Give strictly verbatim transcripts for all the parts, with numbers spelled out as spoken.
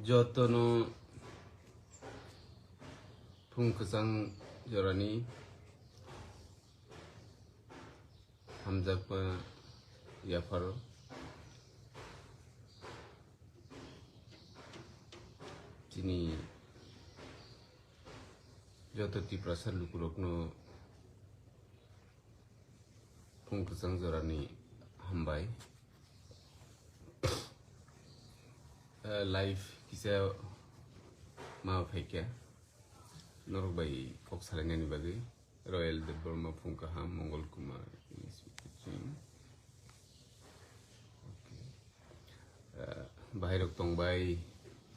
Jotono phung kwchang jorani hamjakma yapharo. Chini joto Tiprasa lukurokno phung kwchang jorani hambai. Eh, live kisa ma phaikha norok bai kok salainani bagwi. Royal Debbarma phung kaham, Mongol Kumar is watching. Okay. Eh, bahai rok tongbai,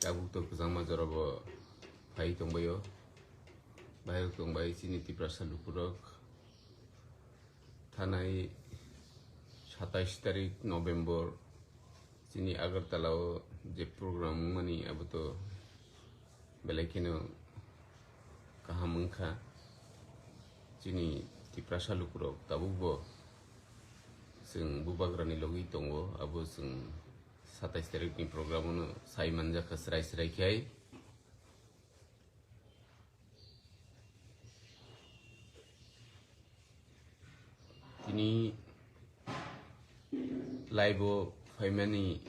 tabuk to kwchangma jora bo phai tongbaio. Bahai rok tongbai chini Tiprasa lukurok. Thanai satais tarik November chini Agartala o je program wngmani abo to belai kheno kaham wngkha. Chini Tiprasa lukurok tabuk bo chwng bubagrani logwi tongo, abo chwng satais tarikni program o no sai manjakha chwrai chwrai khai. Tini live o phaimani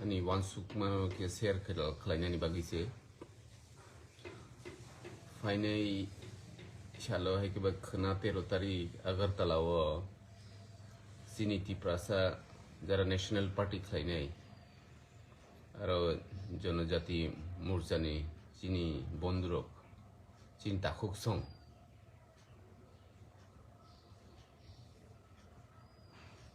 ani wansukmano khe share khlai-, khlainani bagwi se. Phainai salo hai khe ba khwna tero tarik Agartala o chini Tiprasa jara National Party khlainai aro Jonojati Morchani chini bondhurok, chini takhuk song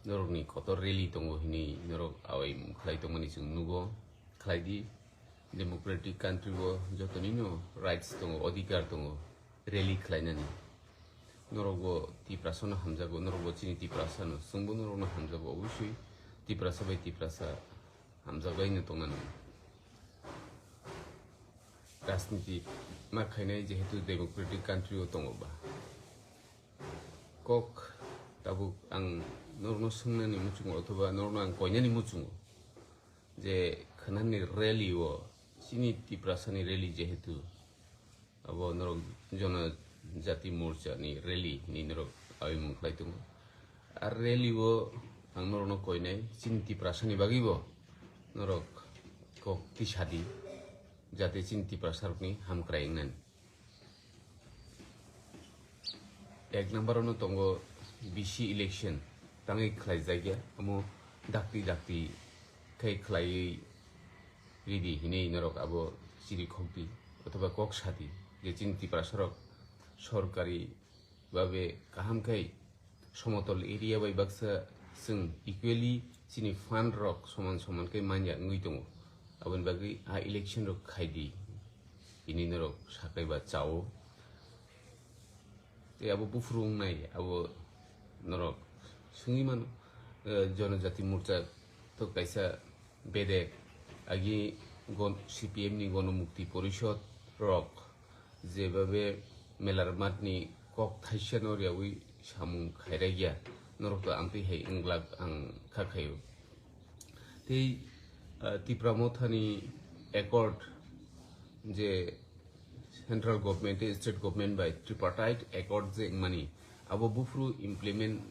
norokni kotor rally tongo hinwi norok awai khlai tongmani chwng nugo. Khlai di, democratic country o jotonino rights tongo, odhikar tongo rally khlainani. Norok bo Tiprasano hamjago, norok bo chini Tiprasano, chwngbo norokno hamjago, obviously Tiprasa bai Tiprasa hamjagwi no tongna nango. Rajniti ma khainai jehetu democratic country o tongo ba. Kok tabuk ang norokno swngnani muchungo othoba norokno ang koinani muchungo je khwnani rally o chini Tiprasani rally jehetu abo norok Jonojati Morcha ni rally hinwi norok abimung khlai tongo. Ar rally o ang norokno koinai chini Tiprasani bagwi bo norok kok tisadi jate chini Tiprasa rokni hamkrai wngnani. Ek number ono tongo B C election tangwi khlaijakya, omo dakti dakti khai khlaiwi ridi hinwi norok abo chiri khokdi othoba kok sadi je chini Tiprasarok sorkari babe kaham khai somotol area bai baksa chwng equally chini fund rok soman soman khe manya wngwi tongo. Aboni bagwi a election rok khaidi hinwi norok sakai ba chao. Tei abo buphuru wngnai abo norok swngwi mano, eh, Jonojati Morcha to kaisa bedek agi gon-, C P M ni Gonomukti Porishod rok jebabe Melarmatni kok thaisano riyawi samung khairakya, norok to amtwi hai wnglak ang kha khaio. Tei, ah, Tipra Mothani accord je central government tei state government bai tripartite accord je wngmani abo buphuru implement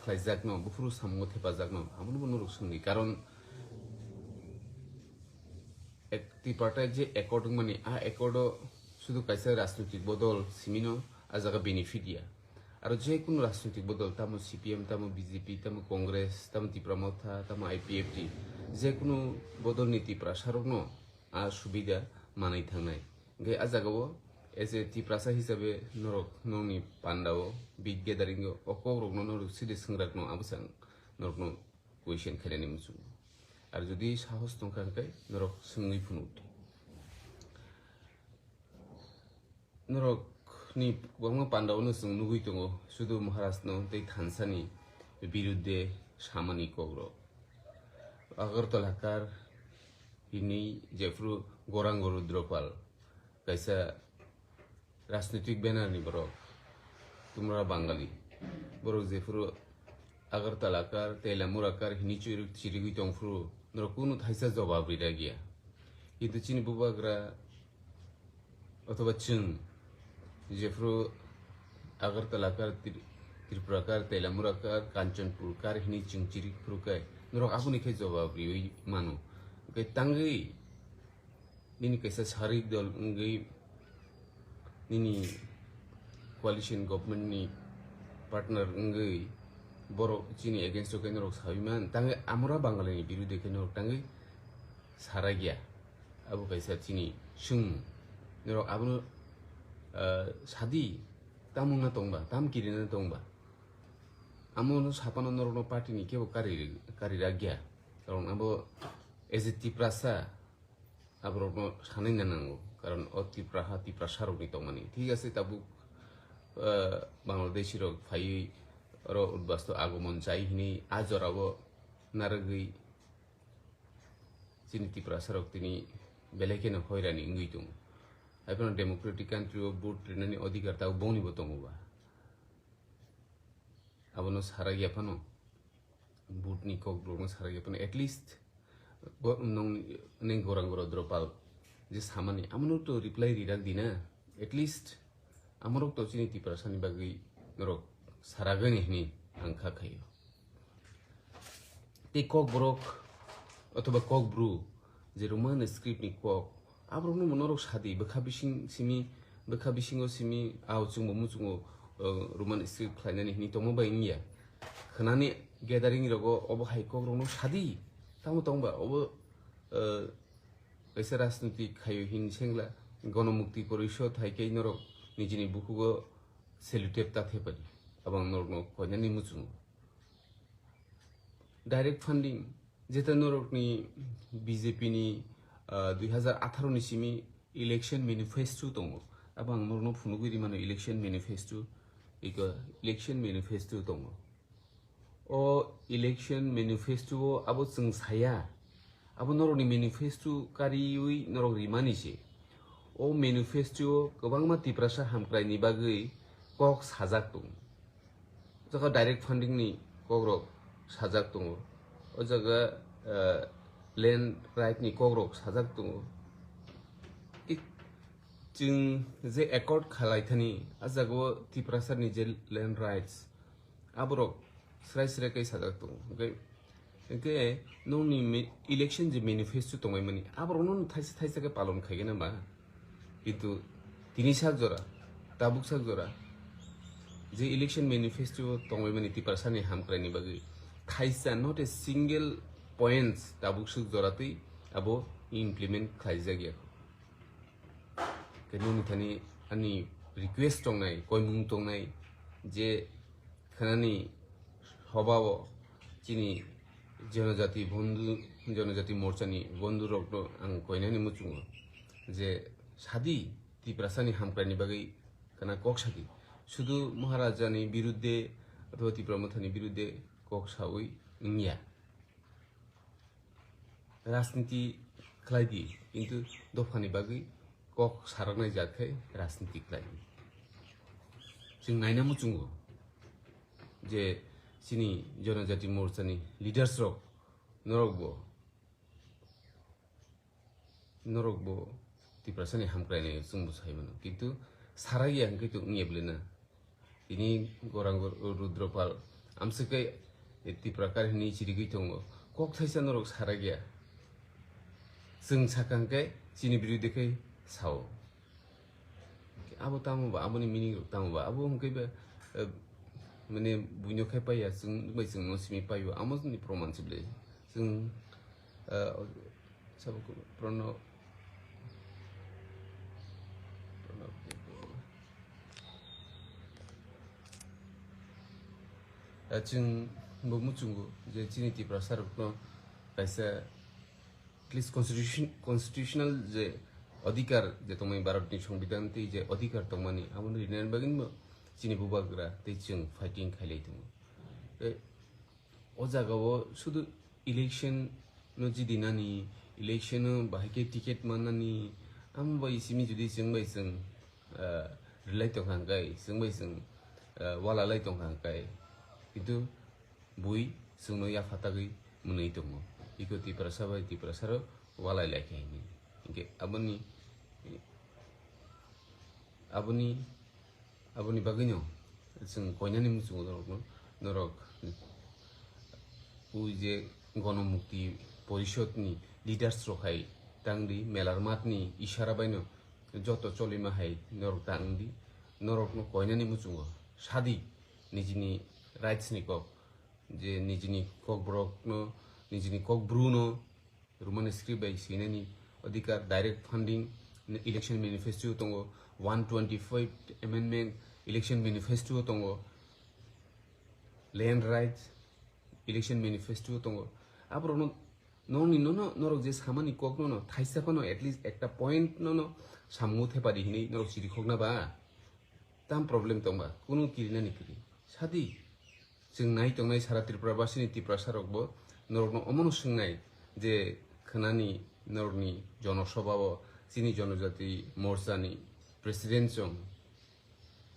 khlaijakno, buphuru samungo thepajakno, abono bo norok swngdi. Karon ek-, tripartite je accord wngmani, a accord o sudu kaisa rajnoitik bodol simino a jaga benefit ya. Aro je kunu rajnoitik bodol, tamo C P M, tamo B J P, tamo Congress, tamo Tipra Motha, tamo I P F T, je kunu bodolni Tiprasarokno a subida manwi thangnai. Hwnkhe a jagao as a Tiprasa hisabe norok nokni pandao, big gathering o, o kokrokno norok sidi swngrakno abwsang norokno question khainani muchungo. Ar jodi sahos tongkha hwnkhe norok swngwi phunukdi. Norokni kwbangma pandao no chwng nugwi tongo, sudu Maharaj no tei thansani birudde samani kokrok. Agartala kar hini jephru Gorang Rudropal kaisa rajnitik banner ni borok, Tumra Bangali. Borok jephuru Agartala kar, Teilamura kar hini chiri-, chirigwi tongphuru, norok kunu thaisa jobab ri ragya. Kintu chini bubagra othoba chwng jephru Agartala kar, Tri-, Tripura kar, Telamura kar, Kanchanpur kar hini chwng chiri phuru khe norok aboni khe jobab riwi mano. Hwnkhe tangwi nini kaisa sarik dol wngwi nini coalition government ni partner wngwi borok chini against o khe norok sawi man, tangwi amora Bangali ni birude khe norok tangwi saragya. Abo kaisa chini swngmung. Norok abono, ah, sadi, tam wngna tongba, tam kirina tongba. Amono sapano norokno party ni kebo kari, kari ragya. Karon abo as a Tiprasa, aborokno sanai na nango. Karon o Tipraha, Tiprasa rokni tongmani. Thik ase, tabuk, ah, Bangladeshi rok phaiwi oro udbasto agomon chai hini a jorao narwgwi chini Tiprasa rok tini belai kheno hoirani wngwi tongo. Haiphano democratic country o vote rinani odhikar tabuk bongni bo tongo ba. Abono sarak yaphano, vote ni kok borokno sarak yaphano, at least bo nong, neng gorang goro dropal je samani, amono to reply rirak dina, at least amorok to chini Tiprasani bagwi norok saragani hini ang kha khaio. Tei kok borok othoba kok bru je Roman script ni kok, aborokno mo norok sadi bwkha bising simi, bwkha bisingo simi, ao chwngbo muchungo, uh, Roman script khlainani hini tongma bai wngya. Khwnani gathering rogo obo hai kok rokno sadi, tamo tongba obo, uh, kaisa rajniti khaio hin sengla, Gonomukti Porishod hai khe norok nijini bukhugo sellotape ta thepadi, abo ang norokno koinani muchungo. Direct funding, jeta norokni B J P ni, ah, dui hazar atharo ni simi election manifesto tongo. Abo ang norokno phunugwi rimano election manifesto, iko election manifesto tongo. O election manifesto o abo chwng saya, abo norokni manifesto kariwi norok rimani se. O manifesto o kwbangma Tiprasa hamkrai ni bagwi kok sajak tongo. O jaga direct funding ni kok rok sajak tongo. O jaga, eh, land right ni kok rok sajak tongo. Tik chwng je accord khalai thani, a jaga o Tiprasa ni je land rights, aborok srai srai khe sajak tongo. Hwnkhe, hwnkhe nokni mi-, election je manifesto tongmani, aborokno thaisa thaisa khe palon khaigena ba. Kintu tini sak jora, tabuk sak jora, je election manifesto tongmani Tiprasani hamkraini bagwi thaisa, not a single points tabuk suk jora twi abo implement khlaijak ya. Khe nini thani ani request tongnai, koimung tongnai je khanani hobao chini Jonojati Bondhu, Jonojati Morchani bondhurokno ang koinani muchungo je sadi Tiprasani hamkraini bagwi khana kok sadi. Sudu Maharajani birudde othoba Tipra Mothani birudde kok sawi wngya. Rajniti khlai di, kintu dophani bagwi kok saraknai jat khai rajniti khlai di. Chwng naina muchungo je chini Jonojati Morchani leaders rok, norok bo, norok bo Tiprasani hamkrainai chwngbo sai mano, kintu sarakya hwnkhe to wngya bwlwi na. Tini gorang Rudropal amswk khe Tipra kar hwnwi chirigwi tongo. Kok thaisa norok sarakya. Chwng sakha hwnkhe chini birudhe khe sao. Abo tamo ba, aboni meaning rok tamo ba? Abo hwnkhe ba, eh, mane buino khai paiya, chwng bai chwngno simi paio. Amo ni proman se bwlai. Chwng, eh, Sabo ko-, Pranab, Pranab, ah, chwng bo muchungo je chini Tiprasa rokno kaisa at least constitution, constitutional je adhikar je tongmani Bharatni Songbidan tei je adhikar tongmani, abono rinani bagwino chini bubagra tei chwng fighting khailai tongo. Tei o jagao sudu election no jidinani, election no bahai khe ticket mannani, amo bai simi jodi chwng bai chwng, ah, rwlai tongkha hwnkhe, chwng bai chwng, ah, walalai tongkha hwnkhe, kintu bui chwngno yapha tagwi mwnwi tongo. iko Tiprasa bai Tiprasa rok walai lai khe hini. Hinkhe aboni, aboni, aboni bagwino chwng koinani muchungo norokno, norok ui je Gonomukti Porishod ni leaders rok hai tangdi, melar mat ni isara baino joto cholima hai norok tangdi, norokno koinani muchungo sadi nijini rights ni kok, je nijini kokborokno, nijini kokbruno Roman script bai swinani odhikar, direct funding, election manifesto tongo, one twenty-five amendment election manifesto tongo, land rights election manifesto tongo. Aborokno nongni nono norok je samani kokno no thaisa phano at least ekta point nono samung thepadi hinwi norok chirikhokna ba? Tam problem tongba, kunu kirinani kiri. Sadi, chwng nai tongnai sara Tripura basini Tiprasa rokbo norokno omono swngnai je khwnani norokni jonosabha o chini jonojati morchani president chong,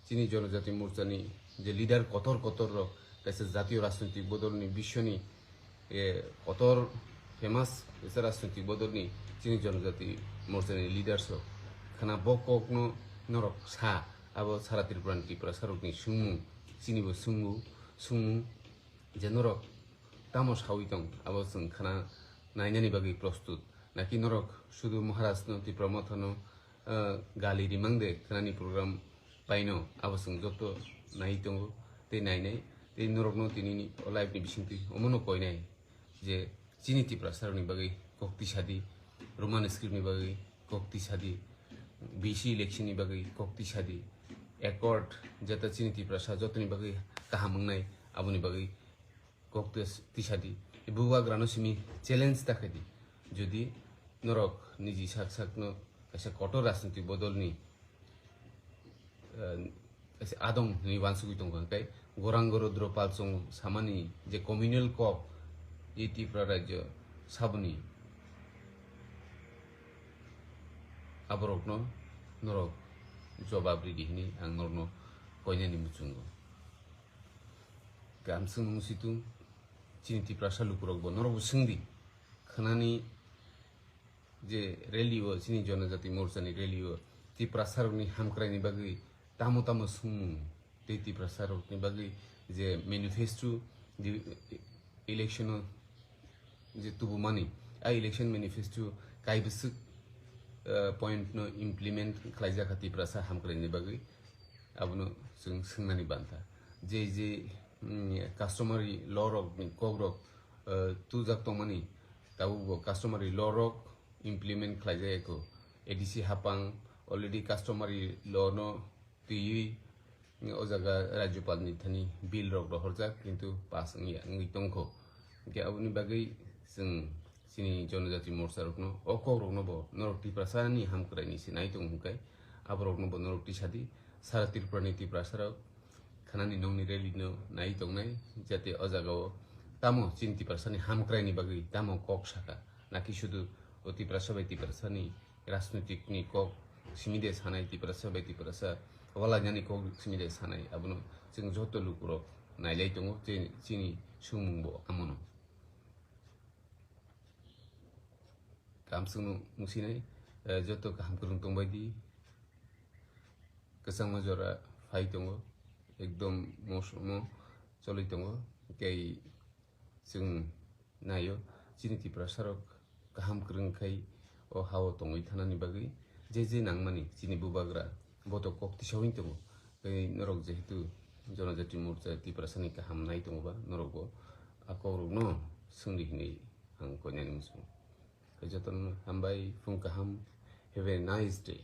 chini jonojati morchani je leader kotor kotor rok kaisa jatiyo rajnoitik bodolni biswni e, kotor famous kaisa rajnoitik bodolni chini jonojati morchani leaders rok khna bo kokno norok sa, abo sara Tripurani Tiprasa rokni swngmung, chini bo swngmung, swngmung je norok tamo sawi tong, abo chwng khna nainani bagwi prostut. Naki norok sudu Maharaj no, Tipra Motha no, eh, gali rimang de khnani program paino, abo chwng joto nai tongo, tei nainai, tei norokno tinini o live ni bisingtwi omono koinai je chini Tiprasa rokni bagwi kok tisadi, Roman script ni bagwi kok tisadi, B C election ni bagwi kok tisadi, accord jeta chini Tiprasa jotoni bagwi kaham wngnai, aboni bagwi kok tis-, tisadi. Bubagrano simi challenge ta khaidi. Jodi norok niji sak sakno kaisa kotor rajnitik bodolni, eh, kaisa adong hinwi wansugwi tongkha, hwnkhe gorang gorodro palchong samani je communal kok, e Tripura rajyo saboni aborokno norok jobab ridi hinwi ang norokno koinani muchungo. Kamswng nung situng chini Tiprasa lukurokbo norokbo swngdi, khnani je rally o, chini Jonojati Morchani rally o Tiprasa rokni hamkraini bagwi tamo tamo swngmung tei Tiprasa rokni bagwi je manifesto di-, election o je tubumani, a election manifesto kaibwswk, eh, point no implement khlaijak kha Tiprasa hamkraini bagwi, abono chwng swngnani bantha. Je je, mm, customary law rok ni kok rok, eh, tujak tongmani, tabukbo customary law rok implement khlaijak eko. A D C hapang already customary law no twiwi o jaga Rajyapal ni thani bill rok rohorjak, kintu pass wngya, wngwi tongkho. Hwnkhe aboni bagwi chwng chini Jonojati Morcha rokno, o kok rokno bo norok Tiprasa ni hamkrai ni se nai tong hwnkhe, aborokno bo norok tisadi, sara Tripura ni Tiprasa rok khanani nokni rally no nai tongnai, jate o jaga o tamo chini Tiprasa ni hamkrai ni bagwi tamo kok saka, naki sudu o Tiprasa bai Tiprasa ni rajnoitik ni kok simi de sanai, Tiprasa bai Tiprasa walainani kok simi de sanai, abono chwng joto lukurok nailai tongo, chini, chini sumung bo amono. Kamswngno musinai, eh, joto kaham kwrwng tongbai di, kwchangma jora phai tongo, ekdom mosomo choli tongo, tei chwng naio, chini Tiprasa rok kaham kwrwng khai o ha-o tongwi thanani bagwi je je nangmani chini bubagra bo to kok tisawi tongo. Tei norok jehetu Jonojati Morcha Tiprasa ni kaham nai tongo ba, norok bo a kok rok no swngdi hinwi ang koinani muchungo. Jotono hambai, phung kaham, have a nice day.